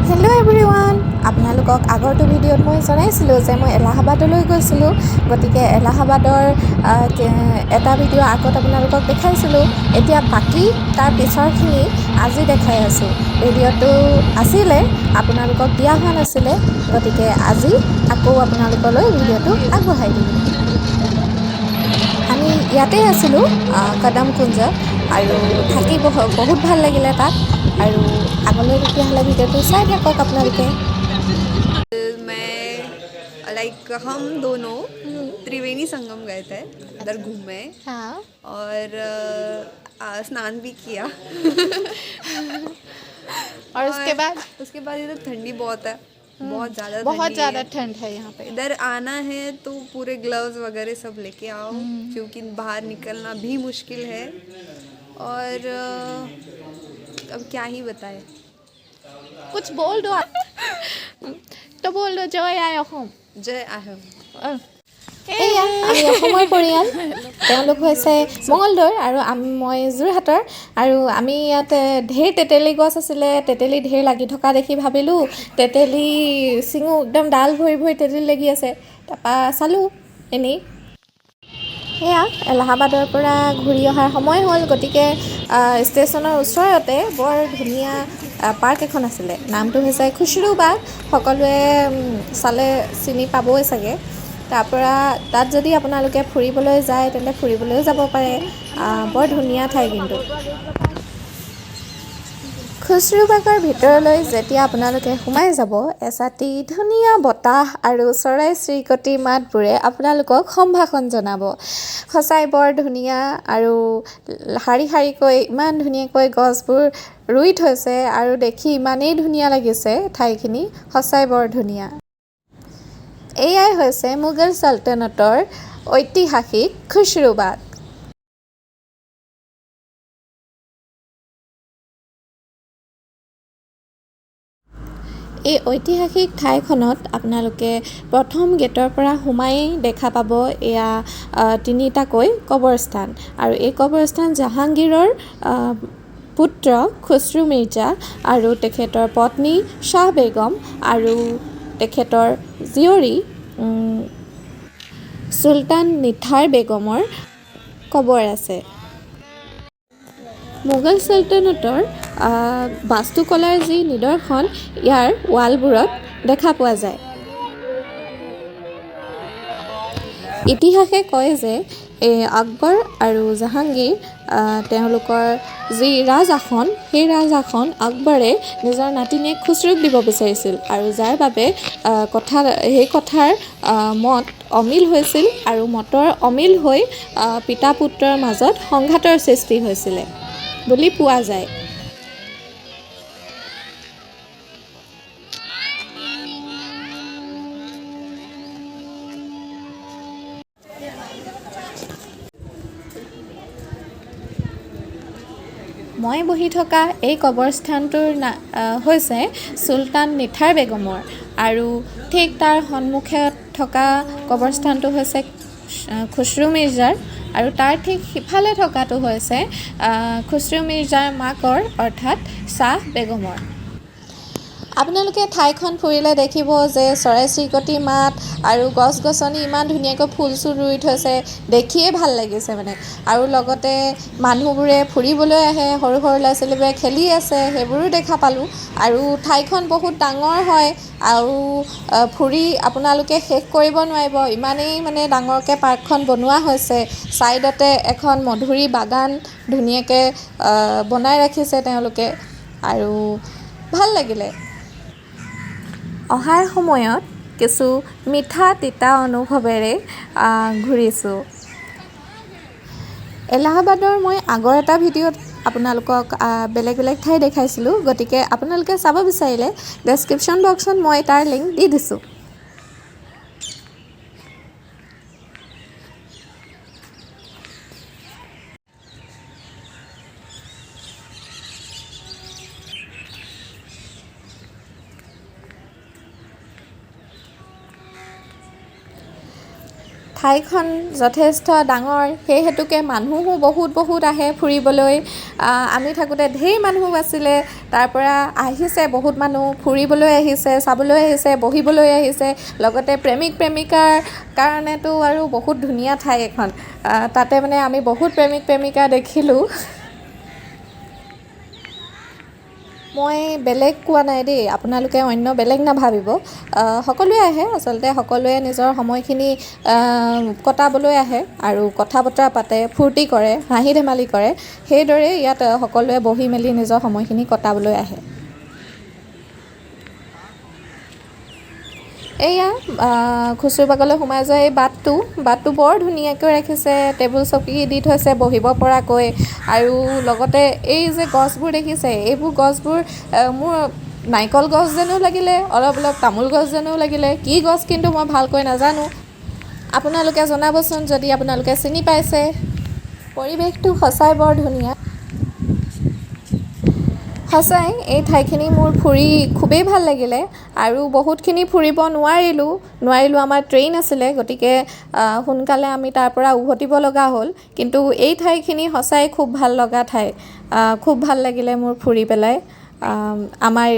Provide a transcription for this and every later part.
Hello' everyone, আপোনালোকক আগৰটো ভিডিঅ'ত মই জনাইছিলোঁ যে মই এলাহাবাদলৈ গৈছিলোঁ। গতিকে এলাহাবাদৰ এটা ভিডিঅ' আগত আপোনালোকক দেখাইছিলোঁ। এতিয়া বাকী তাৰ পিছৰখিনি আজি দেখাই আছোঁ। ভিডিঅ'টো আছিলে, আপোনালোকক দিয়া হোৱা নাছিলে, গতিকে আজি আকৌ আপোনালোকলৈ ভিডিঅ'টো আগবঢ়াই দিলোঁ। আমি ইয়াতে আছিলোঁ কদম কুঞ্জত আৰু থাকি বহুত ভাল লাগিলে তাত। আৰু আগলৈ তেতিয়াহ'লে ভিডিঅ'টো চাই থাকক আপোনালোকে। मैं लाइक हम दोनों त्रिवेणी संगम गए थे, उधर घूमे हाँ। और स्नान भी किया। और उसके बाद? उसके बाद इधर ठंडी बहुत है, बहुत ज़्यादा। बहुत ठंडी ज़्यादा है। ठंड है यहाँ पे। इधर आना है तो पूरे ग्लव्स वगैरह सब लेके आओ, क्योंकि बाहर निकलना भी मुश्किल है। और अब क्या ही बताए। कुछ बोल दो आप। तो बोल दो, জয় আই অসম। जय आय। এয়া আমি অসমৰ পৰিয়াল। তেওঁলোক হৈছে মঙলদৈৰ আৰু মই যোৰহাটৰ। আৰু আমি ইয়াত ঢেৰ তেতেলী গছ আছিলে, তেতেলী ঢেৰ লাগি থকা দেখি ভাবিলোঁ তেতেলী ছিঙো। একদম ডাল ভৰি ভৰি তেতেলী লাগি আছে। তাৰপৰা চালোঁ এনেই। সেয়া এলাহাবাদৰ পৰা ঘূৰি অহাৰ সময় হ'ল, গতিকে ষ্টেচনৰ ওচৰতে বৰ ধুনীয়া পাৰ্ক এখন আছিলে, নামটো হৈছে খুচৰুবাগ। সকলোৱে চালে চিনি পাবই চাগে। তাৰপৰা তাত যদি আপোনালোকে ফুৰিবলৈ যায়, তেন্তে ফুৰিবলৈও যাব পাৰে। বৰ ধুনীয়া ঠাই কিন্তু। খুচৰুবাগৰ ভিতৰলৈ যেতিয়া আপোনালোকে সোমাই যাব, এচাটি ধুনীয়া বতাহ আৰু চৰাই চিৰিকটিৰ মাতবোৰে আপোনালোকক সম্ভাষণ জনাব। সঁচাই বৰ ধুনীয়া আৰু শাৰী শাৰীকৈ ইমান ধুনীয়াকৈ গছবোৰ ৰুই থৈছে আৰু দেখি ইমানেই ধুনীয়া লাগিছে ঠাইখিনি, সঁচাই বৰ ধুনীয়া। এয়াই হৈছে মোগল চালতানতৰ ঐতিহাসিক খুচৰুবাগ। এই ঐতিহাসিক ঠাইখনত আপোনালোকে প্ৰথম গেটৰ পৰা সোমায়েই দেখা পাব এয়া তিনিটাকৈ কবৰস্থান। আৰু এই কবৰস্থান জাহাংগীৰৰ পুত্ৰ খুচৰু মিৰ্জা আৰু তেখেতৰ পত্নী শ্বাহ বেগম আৰু তেখেতৰ জীয়ৰী চুলতান নিথাৰ বেগমৰ কবৰ আছে। মোগল চলতানতৰ বাস্তুকলাৰ যি নিদৰ্শন ইয়াৰ ৱালবোৰত দেখা পোৱা যায়। ইতিহাসে কয় যে এই আকবৰ আৰু জাহাংগীৰ তেওঁলোকৰ যি ৰাজ আসন, সেই ৰাজ আসন আকবৰে নিজৰ নাতিনীয়েক খুচৰুক দিব বিচাৰিছিল আৰু যাৰ বাবে সেই কথাৰ মত অমিল হৈছিল আৰু মতৰ অমিল হৈ পিতা পুত্ৰৰ মাজত সংঘাতৰ সৃষ্টি হৈছিলে বুলি পোৱা যায়। মই বহি থকা এই কবৰস্থানটোৰ হৈছে চুলতান নিথাৰ বেগমৰ আৰু ঠিক তাৰ সন্মুখত থকা কবৰস্থানটো হৈছে খুচৰু মিৰ্জাৰ আৰু তাৰ ঠিক সিফালে থকাটো হৈছে খুচৰু মিৰ্জাৰ মাকৰ অৰ্থাৎ শ্বাহ বেগমৰ। আপোনালোকে ঠাইখন ফুৰিলে দেখিব যে চৰাই চিৰিকটিৰ মাত আৰু গছ গছনি ইমান ধুনীয়াকৈ ফুল চুল ৰুই থৈছে, দেখিয়ে ভাল লাগিছে মানে। আৰু লগতে মানুহবোৰে ফুৰিবলৈ আহে, সৰু সৰু ল'ৰা ছোৱালীবোৰে খেলি আছে, সেইবোৰো দেখা পালোঁ। আৰু ঠাইখন বহুত ডাঙৰ হয় আৰু ফুৰি আপোনালোকে শেষ কৰিব নোৱাৰিব, ইমানেই মানে ডাঙৰকৈ পাৰ্কখন বনোৱা হৈছে। ছাইডতে এখন মধুৰি বাগান ধুনীয়াকৈ বনাই ৰাখিছে তেওঁলোকে আৰু ভাল লাগিলে। অহাৰ সময়ত কিছু মিঠা তিতা অনুভৱেৰে ঘূৰিছোঁ। এলাহাবাদৰ মই আগৰ এটা ভিডিঅ'ত আপোনালোকক বেলেগ বেলেগ ঠাই দেখাইছিলোঁ, গতিকে আপোনালোকে চাব বিচাৰিলে ডেছক্ৰিপশ্যন বক্সত মই তাৰ লিংক দি দিছোঁ। ঠাইখন যথেষ্ট ডাঙৰ, সেই হেতুকে মানুহো বহুত বহুত আহে ফুৰিবলৈ। আমি থাকোঁতে ঢেৰ মানুহ আছিলে, তাৰপৰা আহিছে বহুত মানুহ ফুৰিবলৈ আহিছে, চাবলৈ আহিছে, বহিবলৈ আহিছে। লগতে প্ৰেমিক প্ৰেমিকাৰ কাৰণেতো আৰু বহুত ধুনীয়া ঠাই এখন। তাতে মানে আমি বহুত প্ৰেমিক প্ৰেমিকা দেখিলোঁ। মই বেলেগ কোৱা নাই দেই, আপোনালোকে অন্য বেলেগ নাভাবিব। সকলোৱে আহে, আচলতে সকলোৱে নিজৰ সময়খিনি কটাবলৈ আহে আৰু কথা বতৰা পাতে, ফূৰ্তি কৰে, হাঁহি ধেমালি কৰে। সেইদৰে ইয়াত সকলোৱে বহি মেলি নিজৰ সময়খিনি কটাবলৈ আহে। এয়া খুচৰুবাগলৈ সোমাই যোৱা এই বাটটো বাটটো বৰ ধুনীয়াকৈ ৰাখিছে, টেবুল চকী দি থৈছে বহিব পৰাকৈ। আৰু লগতে এই যে গছবোৰ দেখিছে, এইবোৰ গছবোৰ মোৰ নাৰিকল গছ যেনো লাগিলে, অলপ অলপ তামোল গছ যেনো লাগিলে, কি গছ কিন্তু মই ভালকৈ নাজানো। আপোনালোকে জনাবচোন যদি আপোনালোকে চিনি পাইছে। পৰিৱেশটো সঁচাই বৰ ধুনীয়া। সঁচাই এই ঠাইখিনি মোৰ ফুৰি খুবেই ভাল লাগিলে। আৰু বহুতখিনি ফুৰিব নোৱাৰিলোঁ, আমাৰ ট্ৰেইন আছিলে, গতিকে সোনকালে আমি তাৰ পৰা উভতিব লগা হ'ল। কিন্তু এই ঠাইখিনি সঁচাই খুব ভাল লগা ঠাই, খুব ভাল লাগিলে মোৰ ফুৰি পেলাই। আমাৰ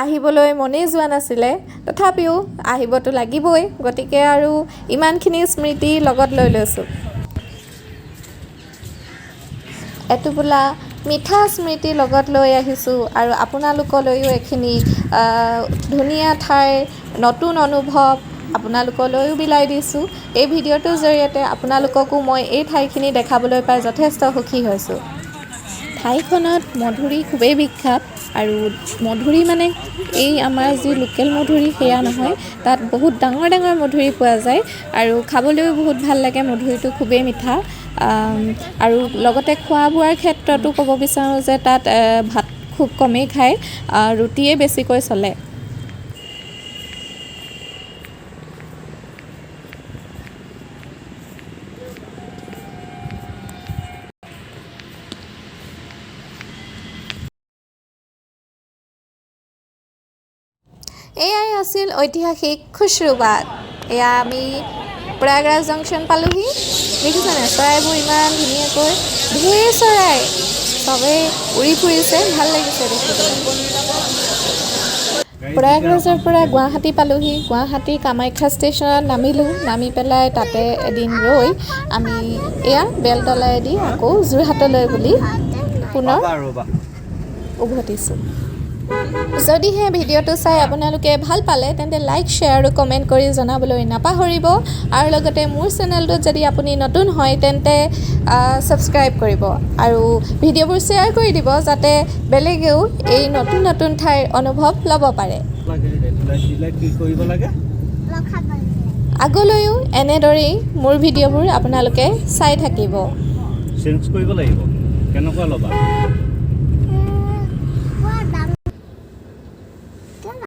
আহিবলৈ মনেই যোৱা নাছিলে, তথাপিও আহিবতো লাগিবই, গতিকে আৰু ইমানখিনি স্মৃতি লগত লৈ লৈছোঁ। এটোপোলা মিঠা স্মৃতি লগত লৈ আহিছোঁ আৰু আপোনালোকলৈও এইখিনি ধুনীয়া ঠাইৰ নতুন অনুভৱ আপোনালোকলৈও বিলাই দিছোঁ। এই ভিডিঅ'টোৰ জৰিয়তে আপোনালোককো মই এই ঠাইখিনি দেখাবলৈ পাই যথেষ্ট সুখী হৈছোঁ। ঠাইখনত মধুৰি খুবেই বিখ্যাত। আৰু মধুৰি মানে এই আমাৰ যি লোকেল মধুৰি সেয়া নহয়, তাত বহুত ডাঙৰ ডাঙৰ মধুৰি পোৱা যায় আৰু খাবলৈও বহুত ভাল লাগে। মধুৰিটো খুবেই মিঠা। আৰু লগতে খোৱা বোৱাৰ ক্ষেত্ৰতো ক'ব বিচাৰোঁ যে তাত ভাত খুব কমেই খায়, ৰুটিয়ে বেছিকৈ চলে। এয়াই আছিল ঐতিহাসিক খুচৰুবাগ। এয়া আমি প্ৰয়াগৰাজ জংচন পালোহি। দেখিছেনে চৰাইবোৰ ইমান ধুনীয়াকৈ, ঢেৰ চৰাই, চবেই উৰি ফুৰিছে, ভাল লাগিছে দেখিবলৈ। প্ৰয়াগৰাজৰ পৰা গুৱাহাটী পালোহি। গুৱাহাটী কামাখ্যা ষ্টেচনত নামিলোঁ, নামি পেলাই তাতে এদিন ৰৈ আমি এয়া বেলতলাইদি আকৌ যোৰহাটলৈ বুলি পুনৰ উভতিছোঁ। যদিহে ভিডিঅ'টো চাই আপোনালোকে ভাল পালে তেন্তে লাইক, শ্বেয়াৰ আৰু কমেণ্ট কৰি জনাবলৈ নাপাহৰিব। আৰু লগতে মোৰ চেনেলটোত যদি আপুনি নতুন হয় তেন্তে ছাবস্ক্ৰাইব কৰিব আৰু ভিডিঅ'বোৰ শ্বেয়াৰ কৰি দিব, যাতে বেলেগেও এই নতুন নতুন ঠাইৰ অনুভৱ ল'ব পাৰে। আগলৈও এনেদৰেই মোৰ ভিডিঅ'বোৰ আপোনালোকে চাই থাকিব। চেঞ্জ কৰিব লাগিব, কেনেকুৱা ল'বা?